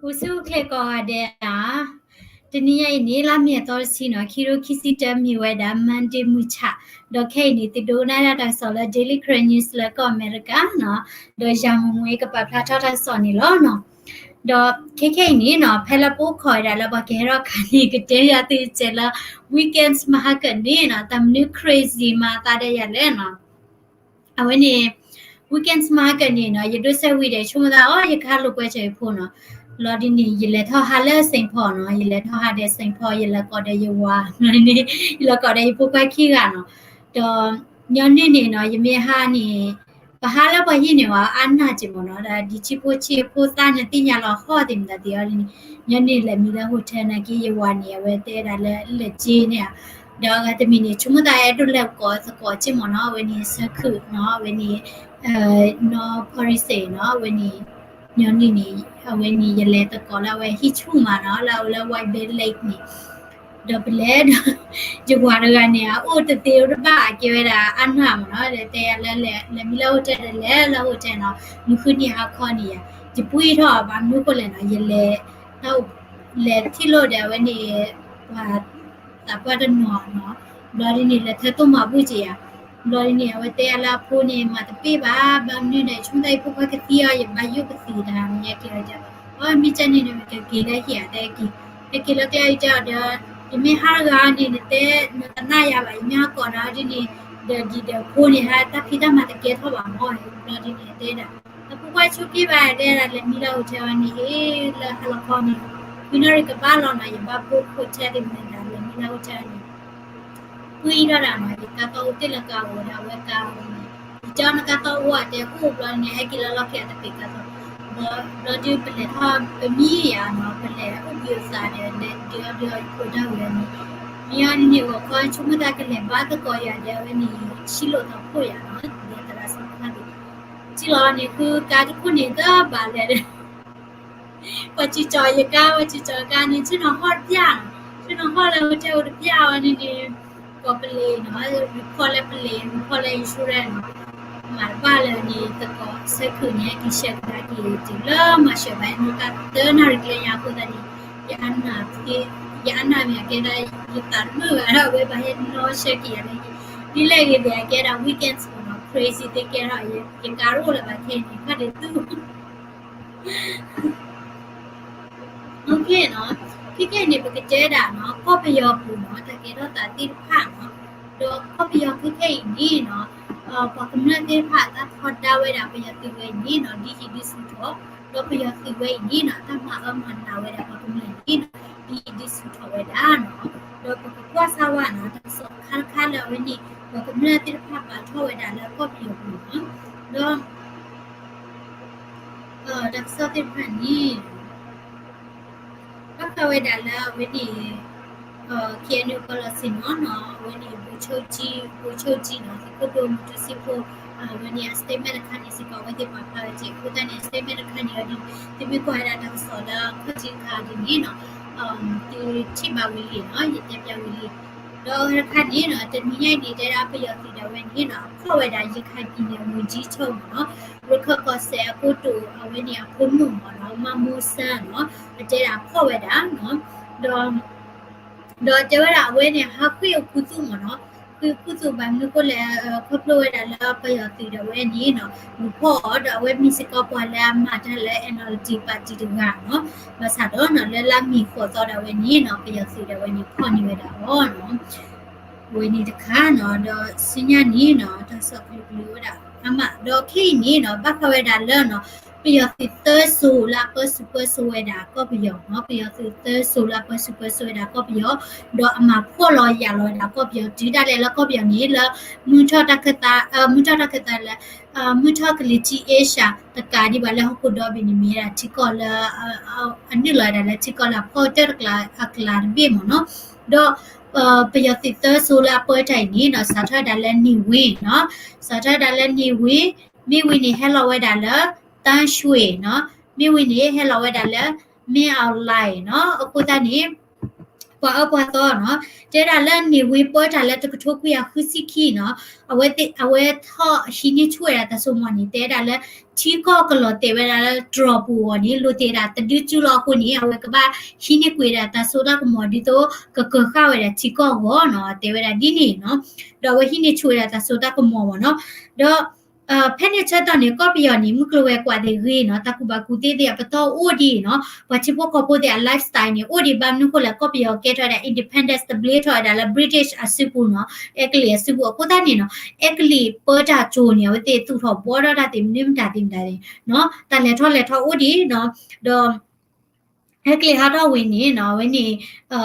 အိၣ်ဆူၣ်အိၣ်ချ့ကိးဂၤဒဲးဧါ. တနံၤညါအံၤန့ၣ် လါမ့ၤအသီတဆံနီၤ ခံကထိခံဆံတၢ မ့ၢ်ဝဲဒၣ် Monday မုၢ်ဆၣ်, ဒီးခဲအံၤန့ၣ် သုဒိကနၣ်ဒၣ်တၢ်ကစီၣ်လၢ Daily Karen News လၢကီၢ်အမဲရကၤနီၤ, ဒီးယၤမုၢ်မွေကပာ်ဖျါထီၣ်တၢ်ကစီၣ်န့ၣ်လီၤနီၤ. ဒီးခဲခဲအံၤန့ၣ်နီၤ ဖဲလၢပအိၣ်ခိးဝဲဒၣ်လၢပှၤကဟဲထီၣ်အခါန့ၣ် ကတဲယၤသုစဲးလၢ Weekends မဟါကၢန့ၣ်နီၤ တၢ်မနုၤ crazy မၤသးဒီးယၤလဲၣ်နီၤ. အဝဲန့ၣ် Weekends မဟါကၢန့ၣ်နီၤ ယဒိးစဲးဝံၤဒီး ဆိကမိၣ်သး အိ ယကဟးလိာ်ကွဲစၢၤယဖိနီၤ. လီၤဒ်န့ၣ် ယလဲၤထီၣ်ဟးလၢ Saint Paul နီၤ, ယလဲၤထီၣ်ဟးဒီး Saint Paul ယလဲၤကိးဒီးယဝၤ, ယလဲၤကိးဒီးယဖိခွါခံဂၤနီၤ. ဒီးညီနုၢ်န့ၣ်နီၤ ယမ့ၢ်ဟးန့ၣ် ပဟးလၢပှၤဟံၣ်န့ၣ်ဝဲ အါနၢ်က့မ့ၢ်နီၤ, ဒီးဒ်ဆံဖိဆံဖိသၣ်န့ၣ်သ့ၣ်ညါလီၤဟီၣ်သ့ၣ်မတၤသ့ၣ်အီၤန့ၣ်, ညီနုၢ်လဲၤမံလၢ hotel နာ်က့ ယဝၤန့ၣ် အဝဲတဲဒၣ်လၢလၢက့န့ၣ်ဧါ. ဒီးအဂၤတမံၤန့ၣ် ဆိကမိၣ်သးအဲၣ်ဒိးလဲၤကိးသကိးက့မ့ၢ်နီၤ, အဝဲန့ၣ် ဆၢခုၣ်နီၤ, အဝဲန့ၣ် နီၢ်ဖီရံစဲးနီၤ, အဝဲန့ၣ် ညီနုၢ်န့ၣ် အဝဲန့ၣ် ယလဲၤသကိးလၢအဝဲဟံၣ်ဆူၣ်မးနီၤ, လၢအအိၣ်လၢ White Bear Lake န့ၣ် ဒီးပလဲၤဒီး ယဝၤတဂၤန့ၣ် အအိၣ်တသ့တဘၣ် အကဲဝဲဒၣ်အါနၢ်မ့ၢ်နီၤ, ဒီးတဲယၤလၢ လဲၤမံလၢ hotel ဒီးလဲၤလၢ hotel နီၤ, မုၢ်ဃုနံၤဟါခီန့ၣ်ယၤ, ယပှံၢ်ထီၣ်ဘၣ်မနုၤဃိလဲၣ်နီၤ, ယလဲၤ လဲၤထံၣ်လိာ်ဒီးအဝဲန့ၣ် ပှၤသးပှၢ်တနီၤနီၤ, ဘျီဒ်န့ၣ် လဲၤထၢသိၣ်မၤဘူၣ်က့ၤယၤ, ဘျီဒ်န့ၣ် အဝဲတဲယၤလၢအဖိန့ၣ် မၤတပ့ၢ်ဘၣ်, ဘၣ်မနုၤဒီး ဆိကမိၣ်သးယဖိခွါကသံအီၤ ယဘၣ်ယိၣ်ပသံတၢ် မ့ၢ်ယဲက့ၤအီၤဒီး အမ့ၢ်ကန့ၣ်န့ၣ် မ့ၢ်ကက့ၤလၢဟံၣ်ဧါ, တဲက့ၤ ဟဲက့ၤလၢကျဲအံၤဒီး ယမ့ၢ်ဟးတဂၤန့ၣ် နတဲ နတနာ်ယၤဘၣ်, ယမ့ၢ်ဟးကိးနၤဒ်န့ၣ် ဒီးဒ်ဒီးဖိန့ၣ် ဟးတၢ်ဖံးတၢ်မၤတကဲထီၣ်ဘၣ်မ့ၢ် ဘျီဒ်န့ၣ် တဲဒၣ် အဖိခွါဆိက့ဘၣ် တဲဒၣ် လဲၤမံလၢ hotel န့ၣ် ဟ့ၣ်လၢဟါလီၤခီန့ၣ် ဖုနီၣ်ရံၣ်ကဘၣ်လီၤနီၤ, ယဘၣ်ဘိ hotel သ့ၣ်မနုၤဒၣ် လဲၤမံလၢ hotel န့ၣ် ပှံၢ်ထီၣ်ဒၣ်နီၤ, ယကါသီအိၣ်တ့ၢ်လၢကါဂီၤဒီး အဝဲကါဂီၤန့ၣ် ယတဲအီၤ နကါသီအိၣ်ဧါ, တဲအိၣ်, ဘျီန့ၣ် ဟဲက့ၤလၢလီၢ်ခံအတပ့ၤကါသီ, ဘျီဒုးပလဲၤထီၣ် ပမံယၤနီၤ, ပလဲၤအိၣ်ဘှံးအသးဒီး လဲၤဒုးအီၣ်ဒုးအီယဖိဒၣ်ဝဲန့ၣ်, မ့ၢ်အီၤန့ၣ် ဂီၤခီဆိကမိၣ်တၢ်ကလဲၤဘါသကိးယၤဒီး အဝဲန့ၣ် ဆံးလိာ်သးဖှိၣ်ယၤနီၤ, ဒီးသရၣ်စံးဖးဒိၣ် စံးလီၤန့ၣ် ဃုကါတခိၣ်န့ၣ် တဘၣ်လဲၣ်ဒီး ပှၤစံးကၠီၤယကါ, ပှၤစံးကၠီၤကါန့ၣ် ဆ့ၣ်နီၤဟီၣ်တပျၢ်နီၤ, ဆ့ၣ်နီၤဟီၣ်လၢ hotel အိၣ်တပျၢ်အီၤန့ၣ်န့ၣ် ကိးပလံၤနီၤ, report လၢပလံၤ, report လၢ insurance နီၤ, မၤတဘၣ်လၢန့ၣ် သကိးဆၢခုၣ်န့ၣ် က့ၤဆှၢကဒါက့ၤတုၤလၢမၤရှဲဘၣ် မ့ၢ်ကါသၢနၣ်ရံၣ်ကျဲညါအဃိသတးန့ၣ် ယအါနၢ်, ယအါနၢ်မ့ၢ်အကဲဒၣ် ယသးမုာ်ဘၣ်ဒီး အဝဲဘၣ်ဟဲနီၣ်ဆှၢက့ၤယၤလၢ ဒ်လဲၣ်ဂ့ၤဒီး အကဲဒၣ် weekends နီၤ, crazy သ့ၣ်ကဲထီၣ်, ယကါတအိၣ်လၢၤဘၣ်ခဲအံၤန့ၣ် ခီၣ်ဒ့သူ OK နီၤ, ခဲခဲအံၤန့ၣ် ပကတဲဒၣ်နီၤ ကီၢ်ပယီၤပူၤနီၤ တၢ်ကဲထီၣ်သးသ့ၣ်တဖၣ်နီၤ, ဒီးကီၢ်ပယီၤခဲခဲအံၤန့ၣ်နီၤ ပှၤကမျၢၢ်သ့ၣ်တဖၣ် တၢ်ထီဒါဝဲဒၣ်ပယီၤသုးဝဲအံၤန့ၣ်နီၤ ဒ်ယံာ်ဒ်ဆူၣ်ထီၣ်, ဒီးပယီၤသုးဝဲအံၤန့ၣ်နီၤ တၢ်မၤအၢမၤနးဝဲဒၣ်ပှၤကမျၢၢ်န့ၣ်နီၤ ဒ်ယံာ်ဒ်ဆူၣ်ထီၣ်ဝဲဒၣ်နီၤ, ဒီးပကကွၢ်စၢ်ဝဲနီၤ တၢ်ကစီၣ်တခါတခါလၢအဝဲန့ၣ် ပှၤကမျၢၢ်သ့ၣ်တဖၣ်ပာ်ထီၣ်ဝဲဒၣ်လၢကီၢ်ပယီၤပူၤနီၤ, ဒီး တၢ်ကစီၣ်သ့ၣ်တဖၣ်န့ၣ် ဘၣ်ဃးဝဲဒၣ်လၢအဝဲန့ၣ် KNU ကီၢ်လီၤဆ့ၣ်နီၤနီၤ အဝဲန့ၣ် ဗိုလ်ချုပ်ကြီး, ဗိုလ်ချုပ်ကြီးနီၤ သုးခိၣ်ဒိၣ်မူတူစ့ဖိ အဝဲန့ၣ် အ statement တခါန့ၣ်စ့ၢ်ကီး အဝဲသ့ၣ်ပာ်ဖျါဝဲက့ၤအဃိသတးန့ၣ် အ statement တခါန့ၣ်အီၤဒ် သုမ့ၢ်ကွၢ်ဝဲဒၣ်တၢ်ကစီၣ်လၢအခီၣ်ထံးတခါဒ်န့ၣ်နီၤ သုထံၣ်ဘၣ်ဝံၤလံနီၤ ယတဲပျးဝံၤလံ, ဒီးတခါန့ၣ်နီၤ တနံၤညါအံၤန့ၣ် တဲဒၣ်ပယီၤသုးဒၣ်ဝဲန့ၣ်နီၤ ဖီၣ်ဝဲဒၣ် ရခိုင်ပြည်နယ် ဝန်ကြီးချုပ် မ့ၢ်နီၤ ရခိုင်ကီၢ်စဲၣ်အကိတိာ် အဝဲန့ၣ်အဖိမုၣ်မ့ၢ်နီၤ မန်းမိုးစန်းနီၤ အတဲဒၣ်ဖီၣ်ဝဲဒၣ်နီၤ ဒီး ဒီးတဲဝဲဒၣ်အဝဲန့ၣ် ဟးဃ့ၢ်အခူသူၣ်မ့ၢ်နီၤ ဃ့ၢ်ခူသူၣ်ဘၣ်မနုၤဃိလဲၣ် ခီဖျိဝဲဒၣ်လၢပယီၤသုးဒၣ်ဝဲန့ၣ်နီၤ လူၤဖီၣ်အီၤ ဒီးအဝဲမ့ၢ်စ့ၢ်ကီးပှၤလၢအမၤတၢ်လၢ NLD party တဂၤနီၤ ဘၣ်ဆၣ်ဒီးနီၤ လၢလါမ့ၤဃိးသီဒၣ်ဝဲန့ၣ်နီၤ ပယီၤသုးဒၣ်ဝဲန့ၣ်ဖီၣ်န့ၢ်ဝဲဒၣ်အီၤနီၤ ဝဲန့ၣ်တခါနီၤ ဒီးဆူညါန့ၣ်နီၤ တၢ်ကစီၣ်ကလုာ်ကလုာ်ဝဲဒၣ်အါမး ဒီးခဲအံၤန့ၣ်နီၤ ဘၣ်ဃးဝဲဒၣ်လၢနီၤ ပယီၤသုးသၢစိၤလၢအပၢဆူၣ်ပၢစိးဝဲဒၣ်ကီၢ်ပယီၤနီၤ ပယီၤသုးသၢစိၤလၢအပၢဆူၣ်ပၢစိးဝဲဒၣ်ကီၢ်ပယီၤ ဒီးအမၤဖှီၣ်လီၤယာ်လီၤဝဲဒၣ်ကီၢ်ပယီၤ တုၤဒၣ်လဲာ်လၢကီၢ်ပယီၤန့ၣ် လၢ မုၢ်ထီၣ်တၢ်ခၢၣ်သး မုၢ်ထီၣ်တၢ်ခၢၣ်သးလၢ မုၢ်ထီၣ်ကလံၤထံးအ့ရှၢၣ်တကးဒံးဘၣ်လၢဟီၣ်ခိၣ်ဒီဘ့ၣ်န့ၣ် မ့ၢ်ဝဲဒၣ်ထံကီၢ်လၢ အနုာ်လီၤဝဲဒၣ်လၢထံကီၢ်လၢအဖီတၢၢ်တကျးအကျါတဘ့ၣ်မ့ၢ်နီၤ ဒီး ပယီၤသုးသၢစိၤလၢအပၢတၢ်အံၤန့ၣ်နီၤ စးထီၣ်ဝဲဒၣ်လၢ နေဝင်း နီၤ စးထီၣ်ဝဲဒၣ်လၢ နေဝင်း မ့ၢ်ဝံၤန့ၣ်ဟဲလီၤဝဲဒၣ်လၢ သန်းရွှေ နီၤ မ့ၢ်ဝံၤန့ၣ်ဟဲလီၤဝဲဒၣ်လၢ မင်းအောင်လှိုင် နီၤ အဃိသတးန့ၣ် ပှၤအၢပှၤသီနီၤ, တဲဒၣ်လၢန့ၣ်ဝ့ပၢတၢ်လၢတကထိခွံကယၤဃုဆံခံနီၤ, အဝဲသ့ၣ် အဝဲထီၣ်ဟံးန့ၢ်ဆူၣ်ဝဲဒၣ်တၢ်စိကမီၤန့ၣ် တဲဒၣ်လၢ ထံကီၢ်ကလီၤတဲာ်ဝဲဒၣ်လၢတြီၤပူၤအဂီၢ်န့ၣ် လိၤတ့ၢ်ဒၣ်တဒုကၠူလီၤအဃိန့ၣ် အဝဲကဘၣ်ဟံးန့ၢ်ကွံာ်ဝဲဒၣ်တၢ်စိတၢ်ကမီၤဒ်သိး ကကၢၤဃာ်ဝဲဒၣ်ထံကီၢ်အဂီၢ်နီၤ, တဲဝဲဒၣ်ဒ်န့ၣ်နီၤ, ဒီးအဝဲဟံးန့ၢ်ဆူၣ်ဝဲဒၣ်တၢ်စိတၢ်ကမီၤမ့ၢ်နီၤ, ဒီး ဖဲန့ၣ်ဆၢကတီၢ်န့ၣ် ကီၢ်ပယီၤန့ၣ် မုၢ်ကျိၤဝဲၤကွာ်သ့ၣ်ဂ့ၤနီၤ, တၢ်ကူၣ်ဘၣ်ကူၣ်သ့သ့ၣ်အပတီၢ်အိၣ်ဒံးနီၤ, ပှၤထံဖိကီၢ်ဖိသ့ၣ်အ lifestyle န့ၣ် အိၣ်ဒံးဘၣ်မနုၤဃိလဲၣ်, ကီၢ်ပယီၤကဲထီၣ်ဝဲဒၣ် independence တဘျ့ထီၣ်ဝဲဒၣ်လၢ British အစုပူၤနီၤ, အဲကလံးအစုပူၤအဃိသတးန့ၣ်နီၤ, အဲကလံးပၢတၢ်ကၠိန့ၣ် အဝဲသ့ၣ်သူၣ်ထီၣ်ဘှီထီၣ်တၢ်သ့ၣ်မနုၤမတၤသ့ၣ်မတၤသ့ၣ်နီၤ, တၢ်လဲၤထီၣ်လဲၤထီအိၣ်ဒံးနီၤ, ဒီး ဟဲက့ၤဟးထီၣ်ဝံၤန့ၣ်နီၤ, အဝဲန့ၣ်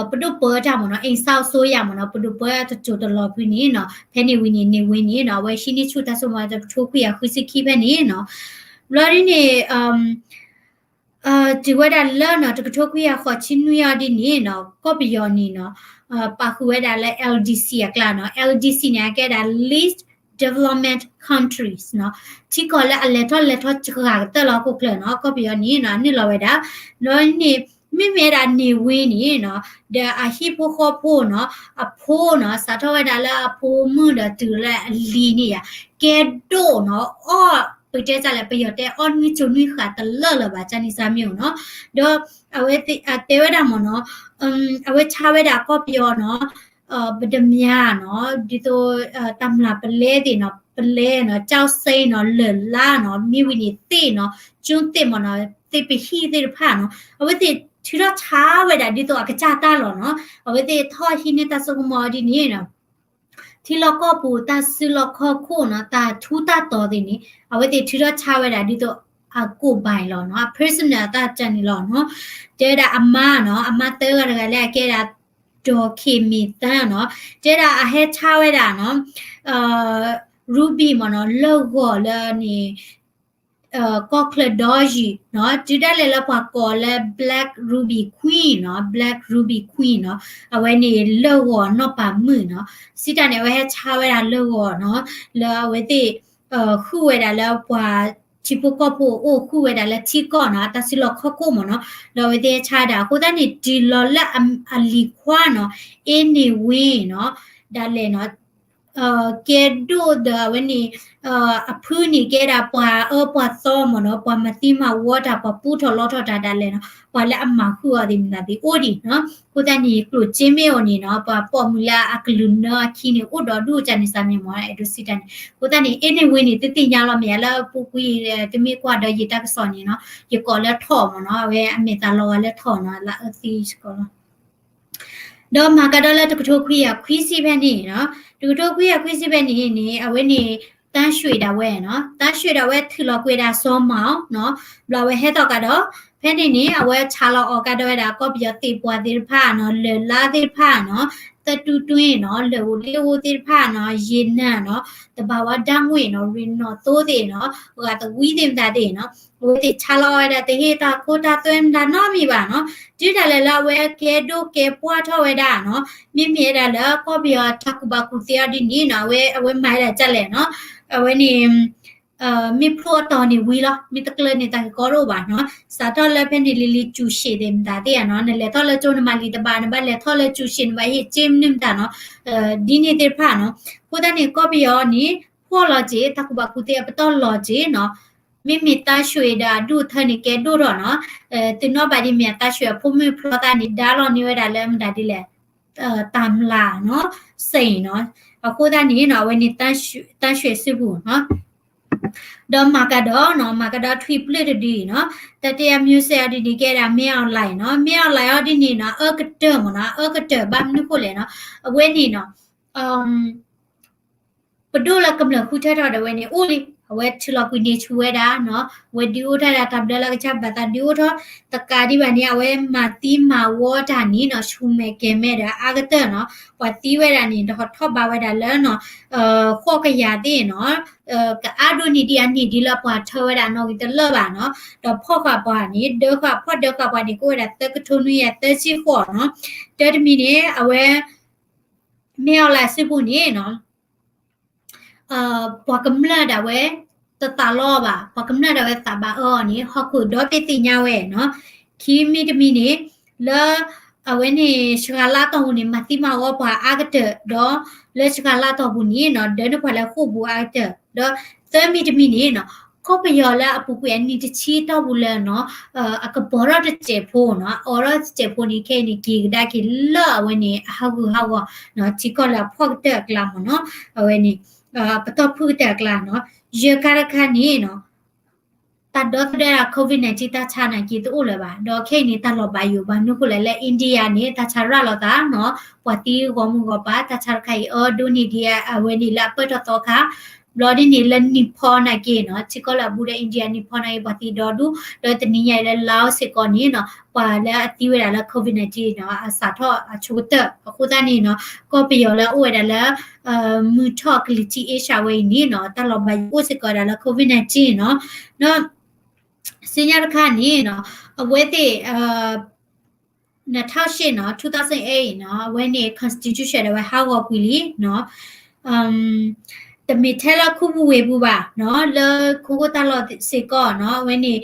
ပဒိၣ်ပၢတၢ်မ့ၢ်နီၤ, အိမ်စောင့်အစိုးရမ့ၢ်နီၤ, ပဒိၣ်ပၢတကၠိတလီၤဖုန့ၣ်နီၤ, ဖဲန့ၣ်ဝံၤန့ၣ် န့ၣ်ဝံၤန့ၣ်နီၤ, အဝဲဟံးန့ၢ်ဆူၣ်တၢ်စိကမီၤတကထိခွံကယၤဃုဆံခံဖဲန့ၣ်နီၤ, ဘျီဒ်န့ၣ် တုၤဝဲဒၣ်လၢနီၤ တကထိခွံကယၤဃိးဆံနွံအီၤဒ်န့ၣ်နီၤ, ကီၢ်ပယီၤန့ၣ်နီၤ, ပာ်ဃုာ်ဝဲဒၣ်လၢ L D C အကျါနီၤ, L D C န့ၣ် အကဲဒၣ် least development countries နီၤ, ထံကီၢ်လၢအလဲၤထီၣ်လဲၤထီစှၤကတၢၢ်လီၤဟီၣ်ခိၣ်ချၢနီၤ, ကီၢ်ပယီၤန့ၣ်နီၤ အနုာ်လီၤဝဲဒၣ်, ဒီးန့ၣ် မ့မ့ၢ်ဝဲဒၣ်န့ၣ်ဝံၤန့ၣ်နီၤ, ဒီးအဟံၣ်ဖိဃီဖိနီၤ, အဖိနီၤ စးထီၣ်ဝဲဒၣ်လၢအဖိမုၣ်ဒီးတုၤလၢအလံၤန့ၣ်ယါ, ကဲဒိၣ်နီၤ, အီၣ် ပတဲတၢ်လဲၣ် ပယီၤတဲအီၣ်နွံကၠိနွံဃာ်တလၢာ်လၢၤဘၣ် ကန့ၣ်စၢ်မ့ၢ်အိၣ်နီၤ, ဒီးအဝဲတဲဝဲဒၣ်မ့ၢ်နီၤ, အဝဲဆါဝဲဒၣ်ကီၢ်ပယီၤနီၤ, ပတမၤနီၤ, ဒ်သိး တၢ်မျၢ်ပလဲသ့ၣ်နီၤ, ပလဲနီၤ, ကၠီစ့နီၤ, လၢၢ်လါနီၤ, မ့ၢ်ဝံၤန့ၣ်သ့ၣ်နီၤ, ကၠိသ့ၣ်မ့ၢ်နီၤ, သ့ၣ်ပဟံၣ်သ့ၣ်တဖၣ်နီၤ, အဝဲသ့ၣ်ထုးထီၣ်ဆါဝဲဒၣ်ဒ်သိးအကစၢ်တၢ်လီၤနီၤ, အဝဲသ့ၣ်ထီၣ်ဟံးန့ၢ်တၢ်စိကမီၤဒ်န့ၣ်နီၤ ထံလီၢ်ကီၢ်ပူၤ တၢ်စုလီၢ်ခီၣ်ခိၣ်နီၤ, တၢ်ထူးတၢ်တီၤသ့ၣ်န့ၣ် အဝဲသ့ၣ်ထုးထီၣ်ဆါဝဲဒၣ်ဒ်သိးအကိၢ်ဘၣ်လီၤနီၤ, အ personal အတၢ်ကန့ၣ်လီၤနီၤ, တဲဝဲဒၣ်အမါနီၤ, အမါသၢဂၤတဂၤလၢအကဲဒၣ် ဒေါ်ခင်မင်းသန်းနီၤ, တဲဒၣ်အဟဲဆါဝဲဒၣ်နီၤ, ruby မ့ၢ်နီၤ, လၢၢ်ဂီၤလၢန့ၣ် ကီၢ်ချၢဒီယံၤနီၤ, တုၤဒၣ်လဲာ်လၢပှၤကိးလၢ Black Ruby Queen နီၤ, Black Ruby Queen နီၤ, အဝဲန့ၣ်လၢၢ်ဂီၤနီၢ်ပၤမုၣ်နီၤ, စံးတၢ်န့ၣ် အဝဲဟဲဆါဝဲဒၣ်လၢၢ်ဂီၤနီၤ, လၢအဝဲသ့ၣ် ဃုဝဲဒၣ်လၢပှၤထံဖိကီၢ်ဖိအအိၣ် ဃုဝဲဒၣ်လၢထံကီၢ်နီၤ, တၢ်စုလီၢ်ခီၣ်ခိၣ်မ့ၢ်နီၤ, ဒီးအဝဲသ့ၣ်ဟဲဆါဒၣ်အဃိသတးန့ၣ် တုၤလီၤလၢအလံၤခွါနီၤ, အ့န့ၣ်ဝ့နီၤ, ဒၣ်လဲာ်နီၤ ကဲဒိၣ်ဒီးအဝဲန့ၣ် အဖုန့ၣ်ကဲဒၣ်ပှၤအၢပှၤသီမ့ၢ်နီၤ, ပှၤမၤသံမၤဝီတၢ်, ပှၤပူထီၣ်လီထီၣ်တၢ်ဒၣ်လဲာ်နီၤ, ပှၤလၢအမၤဃုာ်အီၤသ့ၣ်မတၤသ့ၣ်အိၣ်ဒံးနီၤ, အဃိသတးန့ၣ် ကျိၣ်စ့မ့ၢ်အိၣ်န့ၣ်နီၤ, ပှၤပိာ်မုၣ်လၢအကလုၢ်နၢအခံန့ၣ် အိၣ်ဒီးဒူၣ်ကန့ၣ်စၢ်မ့ၢ်မ့ၢ် အဲၣ်ဒိးစံးတၢ်န့ၣ်, အဃိသတးန့ၣ် အ့န့ၣ်ဝ့န့ၣ် သုသ့ၣ်ညါလီၤမ့ၢ်ဧါ, လၢပူၤကွံာ် သုမ့ၢ်ကွၢ်ဒီးယတၢ်ကစီၣ်န့ၣ်နီၤ, ယကိးလၢထီၣ်မ့ၢ်နီၤ, အဝဲအမဲာ်သးလီၤဂာ်လၢထီၣ်နီၤ, လၢအၢသံစ့ၢ်ကီးလီၤ. ဒီးမၤကဒီးလၢတကထိခွံကယၤခွံဆံဖဲန့ၣ်နီၤ, တကထိခွံကယၤခွံဆံဖဲန့ၣ်န့ၣ် အဝဲန့ၣ် တၢ်ရွှ့ၣ်ဒၣ်ဝဲနီၤ, တၢ်ရွှ့ၣ်ဒၣ်ဝဲထုးလီၤကွံာ်ဝဲဒၣ်စီၤမီၤနီၤ, ဘျီအဝဲဟဲသီၣ်ကဒီး, ဖဲန့ၣ်န့ၣ် အဝဲဆါလီၤအီၤကဒီးဝဲဒၣ် ကီၢ်ပယီၤသ့ၣ်ပှၢ်သ့ၣ်တဖၣ်နီၤ, လၢၢ်လါသ့ၣ်တဖၣ်နီၤ, သတူတွ့နီၤ, လၢၢ်ဧိၤလ့ဧိၤသ့ၣ်တဖၣ်နီၤ, ရေနံနီၤ, သဘာဝဓာတ်ငွေ့နီၤ, ရ့ၣ်နီၣ်သိသ့ၣ်နီၤ, ဂာ်သဝံသ့ၣ်မတၤသ့ၣ်နီၤ, အဝဲသ့ၣ်ဆါလီၤဝဲဒၣ် တဟ့ၣ်တၢ်ခိတၢ်သွဲမတၤနီတမံၤဘၣ်နီၤ, တုၤဒၣ်လဲာ်လၢအဝဲကဲဒိၣ်ကဲပှၢ်ထီၣ်ဝဲဒၣ်နီၤ, မ့မ့ၢ်ဝဲဒၣ်လၢကီၢ်ပယီၤတၢ်ကူၣ်ဘၣ်ကူၣ်သ့အီၤဒ်န့ၣ်နီၤ, အဝဲ အဝဲမၤဝဲဒၣ်ဒ်လဲၣ်နီၤ, အဝဲန့ၣ် မ့ၢ်ဖျိအတီၢ်န့ၣ်ဝံၤလီၤ, မ့ၢ်တကျၢၤန့ၣ်တၢ်ကကီတအိၣ်ဘၣ်နီၤ, စးထီၣ်လၢဖဲန့ၣ်လံၤလံၤ ကျူၣ်ရှ့ၣ်သ့ၣ်မတၤသ့ၣ်ဧါနီၤ, နလဲၤထီၣ်လၢကၠိနမၤလံာ်တဘၣ်, နဘၣ်လဲၤထီၣ်လၢကျူၣ်ရှ့ၣ် နဘၣ်ဟ့ၣ်စ့မနုၤမတၤနီၤ, ဒ်န့ၣ်သ့ၣ်တဖၣ်နီၤ, အဃိသတးန့ၣ် ကီၢ်ပယီၤန့ၣ် ဖှီၣ်လီၤစ့ၢ်, တၢ်ကူၣ်ဘၣ်ကူၣ်သ့အပတီၢ်လီၤစ့ၢ်နီၤ, မ့မ့ၢ်တၢ်ရွှ့ၣ်ဒီးအဒူၣ်အထၢန့ၣ်ကဲဒိၣ်ထီၣ်နီၤ, သုနီၣ်ဘၣ်ဒ်မ့ၢ်တၢ်ရွှ့ၣ်အဖိမုၣ်ဖျီသးန့ၣ် ဒါလီၤန့ၢ်ဝဲဒၣ်လၢမတၤဒ်လဲၣ် တၢ်မျၢ်နီၤ, စ့ၣ်နီၤ, အဃိသတးန့ၣ်နီၤ အဝဲန့ၣ်တၢ်ရွှ့ၣ်စုပူၤနီၤ, ဒီးမၤကဒီးနီၤ, မၤကဒီးထွံၣ်ပျုၢ်တဒုအံၤနီၤ, တၢ်တယၢ်မံၤစဲးအီၤဒ်န့ၣ်ကဲဒၣ် မင်းအောင်လှိုင်နီၤ, မင်းအောင်လှိုင်အီၤဒ်န့ၣ်နီၤ အအၢကတၢၢ်မ့ၢ်နီၤ, အအၢကတၢၢ်ဘၣ်မနုၤဃိလဲၣ်နီၤ, အဝဲန့ၣ်နီၤ ပဒိၣ်လၢကမျၢၢ်ဃုထၢထီၣ်ဒီးဝဲန့ၣ် အိၣ်လံ, အဝဲထုးလီၤကွံာ်န့ၢ်ဆူၣ်ဝဲဒၣ်နီၤ, အဝဲဒုးအိၣ်ထီၣ်ဒၣ်တၢ်ဘျၢလၢကစၢ်ဘၣ်သးဒုးအိၣ်ထီၣ်, တကးဒံးဘၣ်န့ၣ် အဝဲမၤသံမၤဝီတၢ်န့ၣ်နီၤ, ဆူၣ်မဲာ်ကဲၤမဲာ်ဒီးအါကတၢၢ်နီၤ, ပှၤသံဝဲဒၣ်န့ၣ် တဟီၣ်ထီၣ်ဘးဝဲဒၣ်လၢနီၤ, ဃိးကယၤသ့ၣ်နီၤ, ကအါဒိၣ်န့ၢ်ဒံးအန့ၢ်ဒံးလၢပှၤထၢဝဲဒၣ်နီၣ်ဂံၢ်တလၢာ်ဘၣ်နီၤ, ဒီးဖီၣ်ဃာ်ပှၤန့ၣ် ဒၢဃာ် ဖီၣ်ဒၢဃာ်ပှၤန့ၣ် ကအိၣ်ဝဲဒၣ်သၢကထိနွံကယၤသၢဆံဃိးနီၤ, တၢ်တမံၤန့ၣ် အဝဲ မင်းအောင်လှိုင်စုပူၤန့ၣ်နီၤ, ပှၤကမျၢၢ်ဒၣ်ဝဲ တသးလီဘၣ်, ပှၤကမျၢၢ်ဒၣ်ဝဲသးဘၣ်အၢအီၤန့ၣ် ဟီၣ်ခိၣ်ဒီဘ့ၣ်သ့ၣ်ညါဝဲနီၤ, ခံမံၤတမံၤန့ၣ် လၢ အဝဲန့ၣ် စှၤလါတီၢ်ပူၤန့ၣ် မၤသံမၤဝီပှၤအါကတၢၢ် ဒီးလၢစှၤလါတီၢ်ပူၤန့ၣ်နီၤ ဒၢးန့ၢ်ပှၤလၢဃိာ်ပူၤအါကတၢၢ် ဒီးသၢမံၤတမံၤန့ၣ်နီၤ ကီၢ်ပယီၤလၢအပူၤကွံာ်အနံၣ်တဆံတီၢ်ပူၤလၢနီၤ အကပီၤထီၣ်တစဲးဖိနီၤ အအိးထီၣ်တစဲးဖိန့ၣ် ခဲအံၤန့ၣ် က့ၤကဒါက့ၤလၢအဝဲန့ၣ် အဟးဂူာ်ဟးဂီၤနီၤ ထံကီၢ်လၢအဖှီၣ်ကတၢၢ်အကျါမ့ၢ်နီၤ အဝဲန့ၣ် ပတီၢ်ဖုၣ်ကတၢၢ်အကျါနီၤ ယဲၢ်ခါတခါန့ၣ်နီၤ တၢ်ဒီသဒၢ COVID nineteen တၢ်ဆါနာ်က့တအိၣ်လၢၤဘၣ် ဒီးခဲအံၤန့ၣ် တၢ်လီၤဘၣ်ယိၣ်ဘၣ်မနုၤဃိလဲၣ် လၢ India န့ၣ် တၢ်ဆါရၤလီၤသးနီၤ ပှၤသံဂီၢ်မုၢ်ဂီၢ်ပၤ တၢ်ဆါတခါအံၤ အၢဒိၣ်န့ၢ်ဒံးအဝဲန့ၣ်လၢအပၢၢ်ထီၣ်သီခါ ဘျီဒ်န့ၣ်လၢ Nepal နာ်က့နီၤ ထံကီၢ်လၢအဘူးဒီး India Nepal နာ်က့ ပှၤသံဒီဒူၣ် ဒီးတနံၤညါအံၤလၢ Laos စ့ၢ်ကီးန့ၣ်နီၤ ပှၤလၢအသံဝဲဒၣ်လၢ COVID nineteen နီၤ အစးထီၣ်အဆိကတၢၢ် အဃိသတးန့ၣ်နီၤ ကီၢ်ပယီၤလၢအအိၣ်ဝဲဒၣ်လၢ မုၢ်ထီၣ်ကလံၤထံး Asia ဝဲအံၤန့ၣ်နီၤ တၢ်လီၤဘၣ်ယိၣ်အိၣ်စ့ၢ်ကီးဝဲဒၣ်လၢ COVID nineteen နီၤ ဒီး စံညါတခါန့ၣ်နီၤ အဝဲသ့ၣ် နထီၣ်ရှ့နီၤ two thousand eight နီၤ အဝဲန့ၣ် constitution ဒၣ်ဝဲဟးဂီၤကွံာ်လံနီၤ တမ့ၢ်ထဲလၢခူပူၤဝ့ၢ်ပူၤဘၣ်နီၤ လၢခိခိၣ်တၢ်လီၢ်စ့ၢ်ကီးနီၤ အဝဲန့ၣ်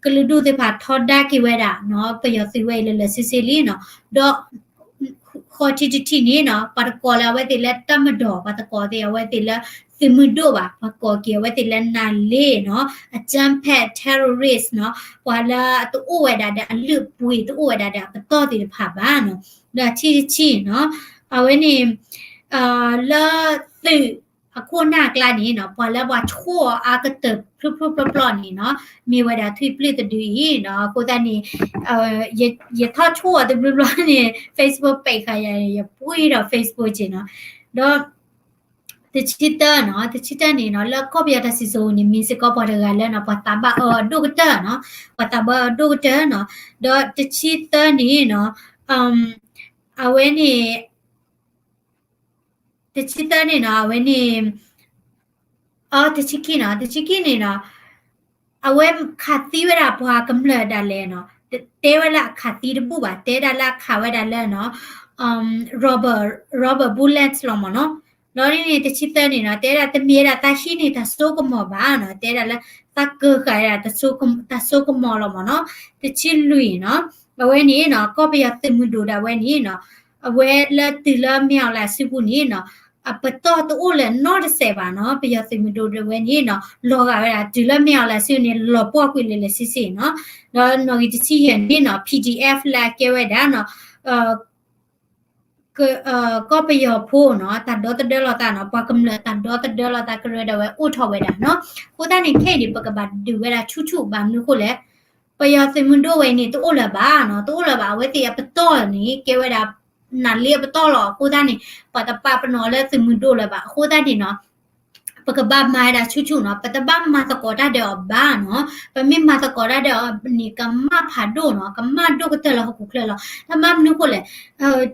ကလုာ်ဒူၣ်သ့ၣ်တဖၣ်ထီဒါက့ၤဝဲဒၣ်နီၤ ပယီၤသုးဝဲအံၤလၢလၢဆ့ဆ့လံနီၤ ဒီး ဃီထံးတထံးန့ၣ်နီၤ ပှၤတကိးလၢအဝဲသ့ၣ်လၢတပ်မတော် ပှၤတကိးသ့ၣ်အဝဲသ့ၣ်လၢသုးမုၢ်ဒိၣ်ဘၣ် ပှၤကိးက့ၤအဝဲသ့ၣ်လၢ နာ်လ့နီၤ အကြမ်းဖက် terrorist နီၤ ပှၤလၢအတအိၣ်ဝဲဒၣ်ဒီးအလုၢ်အပှ့ၤတအိၣ်ဝဲဒၣ်ဒီးအပတီၢ်သ့ၣ်တဖၣ်ဘၣ်နီၤ ဒီးထံးတထံးနီၤ အဝဲန့ၣ် လၢသုးအခိၣ်နၢ်အကျါန့ၣ်နီၤ ပှၤလၢပှၤဆိၣ်အီၤအါကတၢၢ်ဖျိဖျိဖျိဖျိန့ၣ်နီၤ မ့ၢ်ဝဲဒၣ်ထွံၣ်ပျုၢ်တဒုအံၤနီၤ အဃိသတးန့ၣ် ယထီၣ်ဆိၣ်အီၤတဘျီဘျီန့ၣ် Facebook page ဃာ်ယၤ ယပှ့ၤဒီး Facebook က့နီၤ ဒီး တဆံသၢနီၤ တဆံသၢန့ၣ်နီၤ လၢကီၢ်ပယီၤတၢ်စံၣ်စိၤန့ၣ် မ့ၢ်စ့ၢ်ကီးပှၤတဂၤလၢနီၤ ပှၤသးဘၣ်အၢအဒိၣ်ကတၢၢ်နီၤ ပှၤသးဘၣ်အၢအဒိၣ်ကတၢၢ်နီၤ ဒီးတဆံသၢန့ၣ်နီၤ အဝဲန့ၣ် တဆံသၢန့ၣ်နီၤ အဝဲန့ၣ် အ တဆံခံနီၤ တဆံခံန့ၣ်နီၤ အဝဲခးသံဝဲဒၣ်ပှၤကမျၢၢ်ဒၣ်လဲာ်နီၤ တဲဝဲလၢအခးသံတဘူၣ်ဘၣ် တဲဒၣ်လၢအခးဝဲဒၣ်လၢနီၤ rubber, rubber bullet လီၤမ့ၢ်နီၤ ဒီးဒ်န့ၣ် တဆံသၢန့ၣ်နီၤ တဲဒၣ်တမ့ၢ်ဝဲဒၣ်သးဟံးန့ၢ်တၢ်စိကမီၤဘၣ်နီၤ တဲဒၣ်လၢသးကၢၤဃာ်ဝဲဒၣ် တၢ်စိကမီၤလီၤမ့ၢ်နီၤ တဆံလွံၢ်နီၤ အဝဲန့ၣ်နီၤ ကီၢ်ပယီၤသုးမုၢ်ဒိၣ်ဒၣ်ဝဲန့ၣ်နီၤ အဝဲလၢတုၤလၢမ့ၢ်အီၤလၢအစုပူၤန့ၣ်နီၤ အပတီၢ်တအိၣ်လၢၤနီတစဲးဘၣ်နီၤ ပယီၤသုးမုၢ်ဒိၣ်ဒၣ်ဝဲန့ၣ်နီၤ လီၤဂာ်ဝဲဒၣ်တုၤလၢမ့ၢ်အီၤလၢအစုန့ၣ် လီၤပှီၢ်ကွံာ်လၢလၢဆ့ဆ့နီၤ ဒီးနီၣ်ဂံၢ်တဆံယဲၢ်န့ၣ်နီၤ PDF လၢအကဲဝဲဒၣ်နီၤ ကီၢ်ပယီၤဖိနီၤ တၢ်ဒီသဒၢလိာ်သးနီၤ ပှၤကမျၢၢ်တၢ်ဒီသဒၢလိာ်သးကရၢဒၣ်ဝဲအိၣ်ထီၣ်ဝဲဒၣ်နီၤ အဃိသတးန့ၣ် ခဲအံၤန့ၣ် ပကဘၣ်ဒုးဝဲဒၣ်ဆူၣ်ဆူၣ်ဘၣ်မနုၤအဃိလဲၣ် ပယီၤသုးမုၢ်ဒိၣ်ဝဲအံၤန့ၣ် တအိၣ်လၢၤဘၣ်နီၤ တအိၣ်လၢၤဘၣ် အဝဲသ့ၣ်အပတီၢ်န့ၣ် ကဲဝဲဒၣ် နာ်လ့အပတီၢ်လီၤ အဃိသတးန့ၣ် ပှၤတပာ်ပနီၣ်လၢသုးမုၢ်ဒိၣ်လၢၤဘၣ် အဃိသတးန့ၣ်နီၤ ပကဘၣ်မၤဝဲဒၣ်ဆူၣ်ဆူၣ်နီၤ ပတဘၣ်မၤသကိးတၢ်ဒီးအီၤဘၣ်နီၤ ပမ့ၢ်မၤသကိးတၢ်ဒီးအီၤန့ၣ် ကမၣ်ဖးဒိၣ်နီၤ ကမၣ်ဒိၣ်ကတၢၢ်လၢဟီၣ်ခိၣ်ချၢလီၤ တၢ်မၤမနုၤအဃိလဲၣ်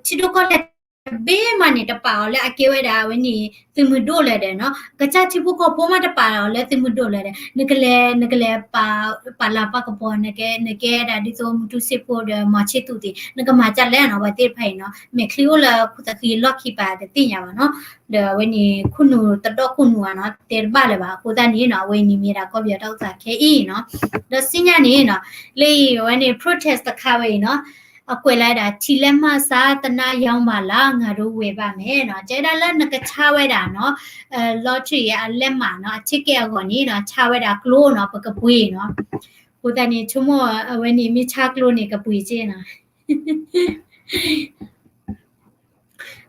ထံဒိၣ်ကီၢ်လဲၢ်တဘ့ၣ်မးန့ၣ် တပာ်အီၤလၢအကဲဝဲဒၣ်ဝဲန့ၣ် သုးမုၢ်ဒိၣ်လၢၤဒီးနီၤ ကစၢ်ထံဖိကီၢ်ဖိမးတပာ်အီၤလၢသုးမုၢ်ဒိၣ်လၢၤဒီး နကလဲၤ နကလဲၤပာ် ပာ်လၤပာ်ကပီၤ နကဲ နကဲဒၣ်ဒ်သိး မူတူစ့ဖိဒီး မီၤဆ့သူးသ့ၣ် နကမၤဒ်လဲၣ်နီၤ အဝဲသ့ၣ်တဖၣ်အံၤနီၤ မဲာ်ချံအိၣ်လၢခိၣ်သဃံလီၢ်ခံပၤတသ့ၣ်ညါဘၣ်နီၤ ဒီးအဝဲန့ၣ် ခိၣ်နူာ်တဒီခိၣ်နူာ်ဧါနီၤ တဲတဘၣ်လၢၤဘၣ် အဃိသတးန့ၣ်နီၤ အဝဲအံၤန့ၣ်မ့ၢ်ဒၣ်ကီၢ်ပယီၤတၢ်အိၣ်သးခဲအံၤနီၤ ဒီးစံညါန့ၣ်နီၤ လၢအံၤအဝဲန့ၣ် protest တခါဝဲအံၤနီၤ အကွဲးလၢဒၣ် ထံးလဲမးစါ သနားရောင်းပါလား ငါတို့ဝယ်ပါမယ်နီၤ တဲဒၣ်လၢနကဆါဝဲဒၣ်နီၤ lottery အလဲမးနီၤ အ ticket အဂီၢ်န့ၣ်နီၤ ဆါဝဲဒၣ်ကျိနီၤ ပကပှ့ၤနီၤ အဃိသတးန့ၣ် ဆိကမိၣ်အဝဲန့ၣ် မ့ၢ်ဆါကျိန့ၣ် ကပှ့ၤက့နီၤ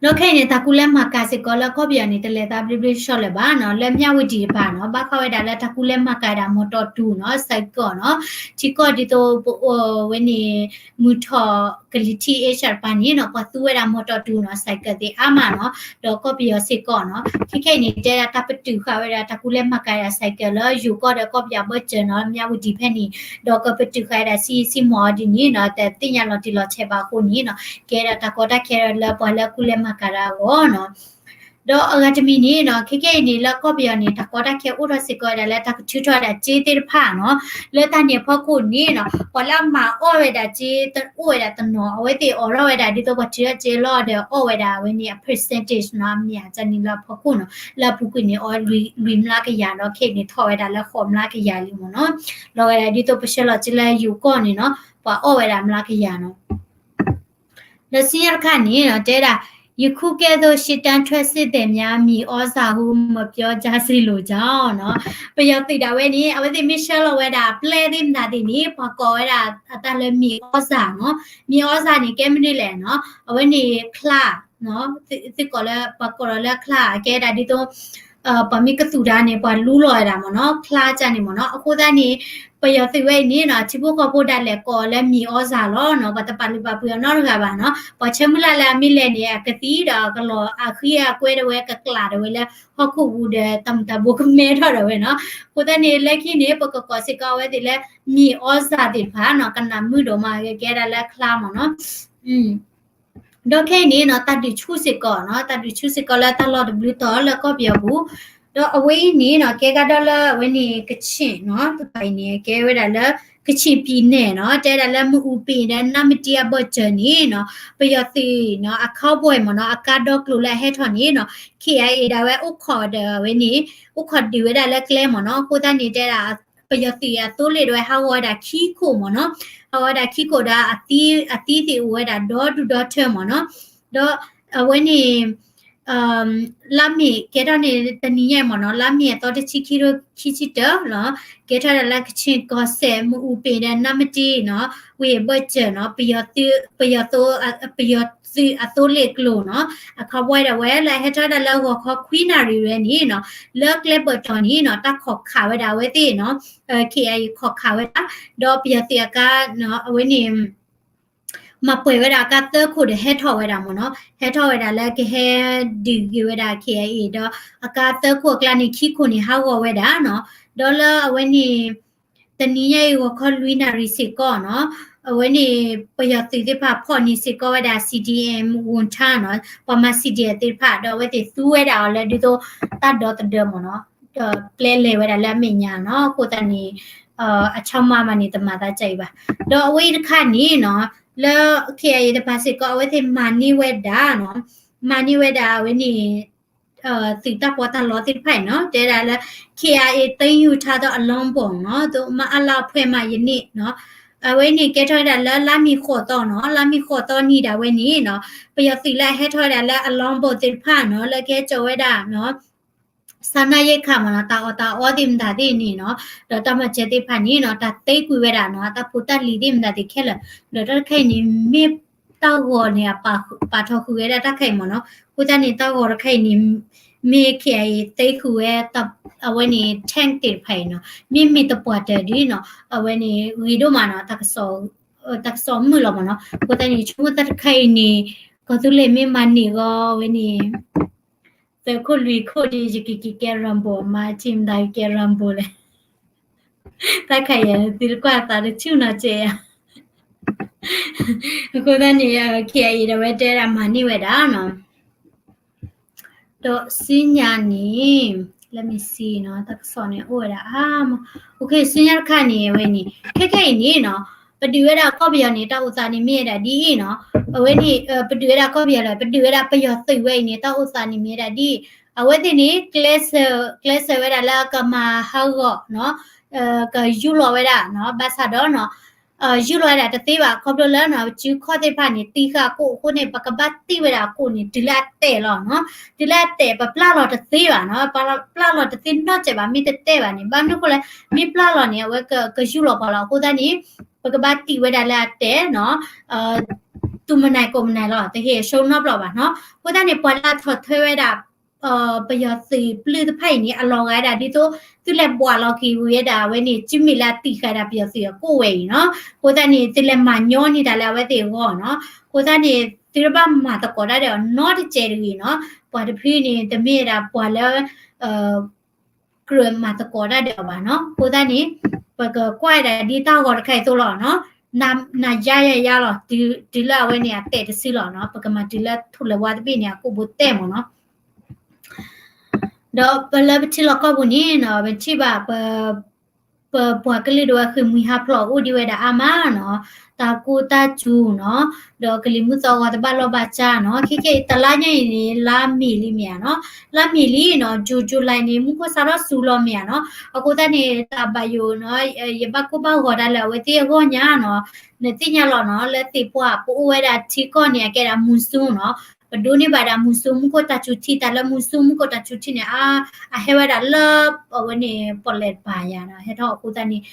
ဒီးခဲအံၤန့ၣ် တၢ်ကူလဲမၤကၤစ့ၢ်ကီးလၢကီၢ်ပယီၤန့ၣ် တလဲၤသးဘျ့ဘျ့ဆှီလၢၤဘၣ်နီၤ လၢမၠၣ်ဝတံၤတပၤနီၤ ဘၣ်ဃးဝဲဒၣ်လၢတၢ်ကူလဲမၤကၤဝဲဒၣ် မီတီၢ်တူနီၤ စဲးကီးနီၤ ထံကီၢ်ဒ်သိးပအိၣ်ဝဲန့ၣ် မုၢ်ထီၣ်ကလံၤထံး Asia တပၤန့ၣ်နီၤ ပှၤသူဝဲဒၣ်မီတီၢ်တူနီၤ စဲးကီးသ့ၣ်အါမးနီၤ ဒီးကီၢ်ပယီၤစ့ၢ်ကီးနီၤ ခဲခဲအံၤန့ၣ် တဲဒၣ်တၢ်ပတုာ်ဃာ်ဝဲဒၣ်တၢ်ကူလဲမၤကၤဝဲဒၣ် စဲးကီး လၢယိၤကီၢ်ဒီးကီၢ်ပယီၤဘၢၣ်စၢၤနီၤ မၠၣ်ဝတံၤဖဲန့ၣ် ဒီးကပတုာ်ဃာ်ဝဲဒၣ်ဆံးဆံးမီၤဒ်န့ၣ်နီၤ တသ့ၣ်ညါလီၤတံၢ်လီၤဆဲးဘၣ်အဃိန့ၣ်နီၤ ကဲဒၣ်တၢ်ကီတၢ်ခဲလၢပှၤလၢကူလဲမၤကၤတၢ်အဂီၢ်နီၤ ဒီးအဂၤတမံၤန့ၣ်နီၤ ခဲခဲအံၤန့ၣ် လၢကီၢ်ပယီၤန့ၣ် တၢ်ကီတၢ်ခဲအိၣ်ထီၣ်စ့ၢ်ကီးဝဲဒၣ်လၢတၢ်ကထုးထီၣ်ဝဲဒၣ်စ့သ့ၣ်တဖၣ်နီၤ လၢတၢ်န့ၣ်အဖီခိၣ်န့ၣ်နီၤ ပှၤလၢအမၤအီၣ်ဝဲဒၣ်စ့ အိၣ်ဝဲဒၣ်တနီၤ အဝဲသ့ၣ်အိးထီၣ်ဝဲဒၣ်ဒ်သိးပှၤထုးထီၣ်စ့လီၤဒီးအီၣ်ဝဲဒၣ်အဝဲန့ၣ်အ percentage နီၤ အမ့ၢ်အတၢ်န့ၣ်လၢအဖီခိၣ်နီၤ လၢအပူၤကွံာ်န့ၣ် အီၣ်လွံၢ်မျးကယၤဒီးခဲအံၤန့ၣ် ထီၣ်ဝဲဒၣ်လၢဃိးမျးကယၤလံမ့ၢ်နီၤ လီၤဝဲဒၣ်ဒ်သိးပဆှၢလီၤစ့လၢယိၤကီၢ်န့ၣ်နီၤ ပှၤအီၣ်ဝဲဒၣ်မျးကယၤနီၤ ဒီးဆူညါတခါန့ၣ်နီၤ တဲဒၣ် ယခုကဲ့သို့ ရှစ်တန်းထွက်စစ်သည်များ မီးသြဇာဟု မပြောကြားစေလိုကြောင်းနီၤ ပယီၤသုးဒၣ်ဝဲန့ၣ် အဝဲသ့ၣ်မ့ၢ်ဆှၢလီၤဝဲဒၣ် ပျဲၢ်သ့ၣ်မတၤသ့ၣ်န့ၣ် ပှၤကိးဝဲဒၣ်အတၢ်လၢ မီးသြဇာနီၤ မီးသြဇာန့ၣ် ကဲမနုၤလဲၣ်နီၤ အဝဲန့ၣ်ချါ သုကိးလၢ ပှၤကိးလီၤလၢချါ အကဲဒၣ်ဒ်သိး ပှၤမ့ၢ်ကသူၣ်တၢ်န့ၣ် ပှၤလူလီၤဝဲဒၣ်မ့ၢ်နီၤ ချါကၢ်န့ၣ်မ့ၢ်နီၤ အဃိသတးန့ၣ် ပယီၤသုးဝဲအံၤန့ၣ်နီၤ ထံဖိကီၢ်ဖိဒၣ်လဲာ်ကိးလၢ မီးသြဇာလီၤနီၤ ပှၤတပာ်လုၢ်ပာ်ပှ့ၤအီၤနီတဂၤဘၣ်နီၤ ပှၤဆၢမုၢ်လၢ်လၢအမ့ၢ်လဲၤန့ၣ် အကသံဒီးကလီၤအဃံအကွဲဒၣ်ဝဲ ကကျးဒၣ်ဝဲလၢဟီၣ်ခိၣ်ပူၤဒီး တၢ်မုာ်တၢ်ဘိကမဲထီၣ်ဒၣ်ဝဲနီၤ အဃိသတးန့ၣ် လၢခံန့ၣ် ပကကိးစ့ၢ်ကီးအဝဲသ့ၣ်လၢ မီးသြဇာသ့ၣ်တဖၣ်နီၤ ကနၣ်မုာ်ဒိၣ်မး ကကဲဒၣ်လၢချါမ့ၢ်နီၤ ဒီးခဲအံၤန့ၣ်နီၤ တၢ်ဒုးဆူၣ်စ့ၢ်ကီးနီၤ တၢ်ဒုးဆူၣ်စ့ၢ်ကီးလၢတၢ်လီၢ်တဘျုးတီၤလၢကီၢ်ပယီၤပူၤ ဒီးအဝဲအံၤန့ၣ်နီၤ ကဲကဒီးလၢအဝဲန့ၣ် ကချ့ၣ်နီၤ တဖၣ်အံၤန့ၣ် ကဲဝဲဒၣ်လၢ ကချ့ၣ်ပံၤနဲၣ်နီၤ တဲဒၣ်လၢမအူပ့ၤဒီး နၢမတံအဘၢၣ်စၢၤန့ၣ်နီၤ ပယီၤသုးနီၤ အ cowboy မ့ၢ်နီၤ အကါဒီကျိၤလၢအဟဲထီၣ်န့ၣ်နီၤ ခ့ၣ်အဲၣ်အ့ၣ် ဒၣ်ဝဲအိၣ်ခိးဒီးအဝဲန့ၣ် အိၣ်ခိးဒုးဝဲဒၣ်လၢကျဲမ့ၢ်နီၤ အဃိသတးန့ၣ် တဲဒၣ် ပယီၤသုးအသိလ့ၣ်ဒၣ်ဝဲ ဟးဂီၤဝဲဒၣ်ခံခိၣ်မ့ၢ်နီၤ ဟးဂီၤဝဲဒၣ်ခံခိၣ်ဒီး အသံသ့ၣ်အိၣ်ဝဲဒၣ်ဒီဒူၣ်ဒီထၢမ့ၢ်နီၤ ဒီးအဝဲန့ၣ် လါမ့ၤကဲထီၣ်န့ၣ် တနံၤညါအံၤမ့ၢ်နီၤ လါမ့ၤအသီတဆံခံ ခံဆံတၢလီၤ ကဲထီၣ်ဒၣ်လၢကချ့ၣ်ကီၢ်စဲၣ် မအူပ့ၤဒီး နၢမတံနီၤ ဝ့ၢ်အဘၢၣ်စၢၤနီၤ ပယီၤသုး ပယီၤသိ ပယီၤသုးအသိလ့ၣ်ကျိၤနီၤ အခီပညီဒၣ်ဝဲလၢအဟဲထီၣ်ဝဲဒၣ်လၢဂီၤခီခွံနၣ်ရံၣ်ဝဲန့ၣ်နီၤ လၢကျဲပၢၤတီၤန့ၣ်နီၤ တၢ်ခိးခးဝဲဒၣ်အဝဲသ့ၣ်နီၤ ခ့ၣ်အဲၣ်အ့ၣ် ခိးခးဝဲဒၣ် ဒီးပယီၤသုးအကါ အဝဲန့ၣ် မၤပှဲၤဝဲဒၣ်အကါသၢခိၣ်ဒီးဟဲထီၣ်ဝဲဒၣ်မ့ၢ်နီၤ ဟဲထီၣ်ဝဲဒၣ်လၢကဟဲဒုးက့ၤဝဲဒၣ် ခ့ၣ်အဲၣ်အ့ၣ် ဒီးအကါသၢခိၣ်အကျါန့ၣ် ခံခိၣ်န့ၣ် ဟးဂီၤဝဲဒၣ်နီၤ ဒီးလၢအဝဲန့ၣ် တနံၤညါအံၤဂီၤခီလွံၢ်နၣ်ရံၣ်စ့ၢ်ကီးနီၤ အဝဲန့ၣ် ပယီၤသုးသ့ၣ်တဖၣ်ဖီၣ်န့ၢ်စ့ၢ်ကီးဝဲဒၣ် CDM ဝူၣ်ထၣ်နီၤ ပှၤမၤ CDM သ့ၣ်တဖၣ် ဒီးအဝဲသ့ၣ်သူဝဲဒၣ်အီၤလၢဒ်သိး တၢ်ဒီသဒၢမ့ၢ်နီၤ ဒီးပျဲလဲၤဝဲဒၣ်လၢအမဲာ်ညါနီၤ အဃိသတးန့ၣ် အဆီမးမးန့ၣ် တမၤသးဒ်အံၤဘၣ် ဒီးအဝဲအံၤတခါန့ၣ်နီၤ လၢ ခ့ၣ်အဲၣ်အ့ၣ် တဖၣ်စ့ၢ်ကီး အဝဲသ့ၣ်မၤန့ၢ်ဝဲဒၣ်နီၤ မၤန့ၢ်ဝဲဒၣ်အဝဲန့ၣ် သုးတၢ်ပီးတၢ်လီသ့ၣ်တဖၣ်အံၤနီၤ တဲဒၣ်လၢ ခ့ၣ်အဲၣ်အ့ၣ် သိမ်းယူထားသော အလောင်းပုံ နီၤ သို့မအလအဖွဲ့မှ ယနေ့ နီၤ အဝဲန့ၣ်ကဲထီၣ်ဝဲဒၣ်လၢလါမ့ၤဃိးသီနီၤ လါမ့ၤဃိးသီနံၤဒၣ်ဝဲန့ၣ်နီၤ ပယီၤသုးလၢအဟဲထီၣ်ဝဲဒၣ်လၢအလောင်းပုံသ့ၣ်တဖၣ်နီၤ လၢကဟဲစိာ်ဝဲဒၣ်နီၤ စားနပ်ရိက္ခာ မ့ၢ်နီၤ တၢ်အီၣ်တၢ်အီသ့ၣ်မတၤသ့ၣ်န့ၣ်နီၤ ဒီးတၢ်မၤစၢၤသ့ၣ်တဖၣ်န့ၣ်နီၤ တၢ်သ့ကွံာ်ဝဲဒၣ်နီၤ တၢ်ဖိတၢ်လံၤသ့ၣ်မတၤသ့ၣ်ခဲလၢာ် ဒီးတၢ်တခါအံၤန့ၣ် မ့ၢ်တၢ်ဂီၤန့ၣ် အပာ်ထီၣ်ဃုာ်ဝဲဒၣ်တၢ်ခါအံၤမ့ၢ်နီၤ အဃိသတးန့ၣ် တၢ်ဂီၤတခါအံၤန့ၣ် မ့ၢ် ခ့ၣ်အဲၣ်အ့ၣ် သ့ဃုာ်ဝဲ အဝဲန့ၣ် tank သ့ၣ်တဖၣ်အံၤနီၤ မ့မ့ၢ်တပှၢ်တၢၢ်ဒီးနီၤ အဝဲန့ၣ်ဂ့ၤဒိၣ်မးနီၤ တၢ်ကစီၣ်မုာ်လီၤမ့ၢ်နီၤ အဃိသတးန့ၣ် ဆိကမိၣ်တၢ်တခါအံၤန့ၣ် ကီၢ်သူလ့ၤမ့ၢ်မၤန့ၢ်ဂီၤဝဲန့ၣ် သၢခိၣ်လွံၢ်ခိၣ်ဒီး ယကက့ၤကဲ Rambo မၤထံမတၤကကဲ Rambo လဲၣ် တၢ်ခါအံၤ သုတကွၢ်သးတဆူၣ်နီၤစဲးယၤ အဃိသတးန့ၣ် ခ့ၣ်အဲၣ်အ့ၣ် ဒီးဝဲတဲဒၣ်မၤန့ၢ်ဝဲဒၣ်နီၤ ဒီးဆူညါန့ၣ် let me see နီၤ တၢ်ကစီၣ်န့ၣ်အိၣ်ဝဲဒၣ်အါမး ဆူညါတခါန့ၣ် အဝဲန့ၣ် ခဲခဲအံၤန့ၣ်နီၤ ပဒုးဝဲဒၣ်ကီၢ်ပယီၤန့ၣ် တၢ်အိၣ်သးန့ၣ်မ့ၢ်ဝဲဒၣ်ဒ်အံၤနီၤ အဝဲန့ၣ် ပဒုးဝဲဒၣ်ကီၢ်ပယီၤလၢ ပဒုးဝဲဒၣ်ပယီၤသုးဝဲအံၤန့ၣ် တၢ်အိၣ်သးန့ၣ်မ့ၢ်ဝဲဒၣ်ဒ်အံၤ အဝဲသ့ၣ်န့ၣ် ကျဲးစၢးဝဲဒၣ်လၢကမၤဟးဂီၤနီၤ ကယူၢ်လီၤဝဲဒၣ်နီၤ ဘၣ်ဆၣ်ဒီးနီၤ ယူၢ်လီၤဝဲဒၣ်တသ့ဘၣ် ခီဖျိလၢနီၤ ပစုခီၣ်သ့ၣ်တဖၣ်န့ၣ် သံဃာ်အကိာ်အဃိန့ၣ် ပကဘၣ်တ့ၢ်ဝဲဒၣ်အကိာ်န့ၣ် တုၤလၢအတဲာ်လီၤနီၤ တုၤလၢအတဲာ် ပပျၢ်လီၤတသ့ဘၣ်နီၤ ပပျၢ်လီၤတသ့နီတစဲးဘၣ် မ့ၢ်တတဲာ်ဘၣ်န့ၣ် ဘၣ်မနုၤအဃိလဲၣ် မ့ၢ်ပျၢ်လီၤန့ၣ် အဝဲကယူၢ်လီၤပှၤလီၤ အဃိသတးန့ၣ် ပကဘၣ်တ့ၢ်ဝဲဒၣ်လၢအတဲာ်နီၤ သူၣ်မနုၤကိၣ်မနုၤလီၤ တဟ့ၣ်အ show နီတဘျီဘၣ်နီၤ အဃိသတးန့ၣ် ပှၤလၢအထီၣ်ထွဲဝဲဒၣ် ပယီၤသုးပျုၢ်တဖၣ်အံၤန့ၣ် အလီၤဂာ်ဒၣ်ဒ်သိး သုလဲၤဘှးလီၤက့ၤဝဲဒၣ်အဝဲန့ၣ် စုမ့ၢ်လၢအတံာ်ဃာ်ဒၣ်ပယီၤသုးအကိာ်ဝဲအံၤနီၤ အဃိသတးန့ၣ် သုလဲၤမၤညီန့ၢ်တၢ်လၢအဝဲသ့ၣ်အဂီၢ်နီၤ အဃိသတးန့ၣ် သုတဘၣ်မၤသကိးတၢ်ဒီးအီၤနီတစဲးတဂ့ၤနီၤ ပှၤတဖုန့ၣ် တမ့ၢ်ဝဲဒၣ်ပှၤလၢ ကြၢးမၤသကိးတၢ်ဒီးအီၤဘၣ်နီၤ အဃိသတးန့ၣ် ပကကွၢ်ဒၣ်ဒ်တၢ်ဂီၤတခါအံၤအသိးလီၤနီၤ နၤယါယါယါလီၤ တုၤလၢအဝဲန့ၣ်အတဲာ်တစုလီၤနီၤ ပကမၤတုၤလၢထူၣ်လၢဝါတဘ့ၣ်န့ၣ် အကိာ်ဘိတဲာ်မ့ၢ်နီၤ ဒီးပလၢပထံလီၢ်ကီၢ်ပူၤန့ၣ်နီၤ ပထံၣ်ဘၣ်ပ ပပှၤကလုာ်ဒိၣ်ဝဲဃ့ၢ်မှံဟးဖျိးအိၣ်ဒံးဝဲဒၣ်အါမးနီၤ, တၢ်ကိၢ်တၢ်စူၤနီၤ, ဒီးကလံၤမုၢ်သီဂီၤတဘၣ်လီၢ်ဘၣ်စးနီၤ, ခဲကဲအံၤတလါညါအံၤန့ၣ် လါမ့ၤလံမ့ၢ်ဧါနီၤ, လါမ့ၤလံနီၤ, June July န့ၣ် မူခိၣ်စးထီၣ်စူၤလီၤမ့ၢ်ဧါနီၤ, အဃိသတးန့ၣ် တၢ်ဘၣ်ယိၣ်နီၤ, ယဘၣ်ကိၢ်ဘၣ်ဂီၤဒၣ်လၢအဝဲသ့ၣ်အဂီၢ်ညါနီၤ, နသ့ၣ်ညါလီၤနီၤ, လၢသ့ၣ်ပှၢ်ပအိၣ်ဝဲဒၣ်ထံကီၢ်န့ၣ် အကဲဒၣ် monsoon နီၤ, ပဒိးန့ၢ်ဘၣ်ဒၣ် monsoon မူခိၣ်တၢ်စူၤထံ တၢ်လၢ monsoon မူခိၣ်တၢ်စူၤထံန့ၣ် အ အဟဲဝဲဒၣ်လၢ အဝဲန့ၣ် ပီၣ်လဲၣ်တပၤယၤနီၤ, ဟဲထီၣ်အဃိသတးန့ၣ်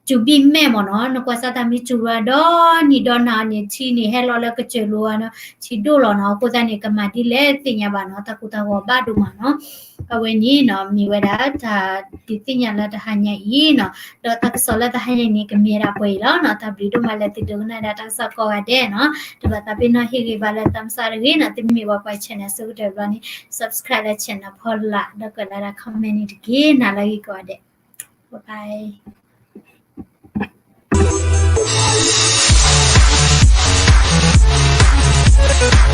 စူၤဘံၣ်မဲာ်မ့ၢ်နီၤ, နကွၢ်စးတၢ်မ့ၢ်စူၤဝဲဒီနံၤဒီနၤန့ၣ် ထံန့ၣ်ဟဲလီၤလၢကစၢၤလိၤဝဲနီၤ, ထံဒိၣ်လီၤနီၤ, အဃိသတးန့ၣ် ကမၤဒ်လဲၣ်သ့ၣ်ညါဘၣ်နီၤ, တၢ်ကိၢ်တၢ်ဂီၤဘၣ်ဒိၣ်မးနီၤ. အဝဲန့ၣ်နီၤ မ့ၢ်ဝဲဒၣ်တၢ်ဒုးသ့ၣ်ညါလၢတဟါညါအံၤနီၤ, ဒီးတၢ်ကစီၣ်လၢတဟါညါအံၤန့ၣ် ကမ့ၢ်ဝဲဒၣ်ပှဲၤအံၤလီၤနီၤ, တၢ်ဘျုးဒိၣ်မးလၢသုဒိကနၣ်ဒၣ်တၢ်ကစီၣ်ကိးဂၤဒဲးနီၤ, တဘၣ်သးပ့ၤနီၣ်ဟ့ၣ်ဂ့ၤဘၣ်လၢသးမုၢ်သးတဂ့ၤနီၤ, သုမ့ၢ်ဘၣ်ကွၢ် channel အဆိကတၢၢ်ဘျီန့ၣ် subscribe လၢ channel ဖီလာ် ဒီးကွဲးလီၤဒၣ် comment န့ၣ်တက့ၢ်, နၤလၢအဂ့ၤကိးဂၤဒဲး, bye bye.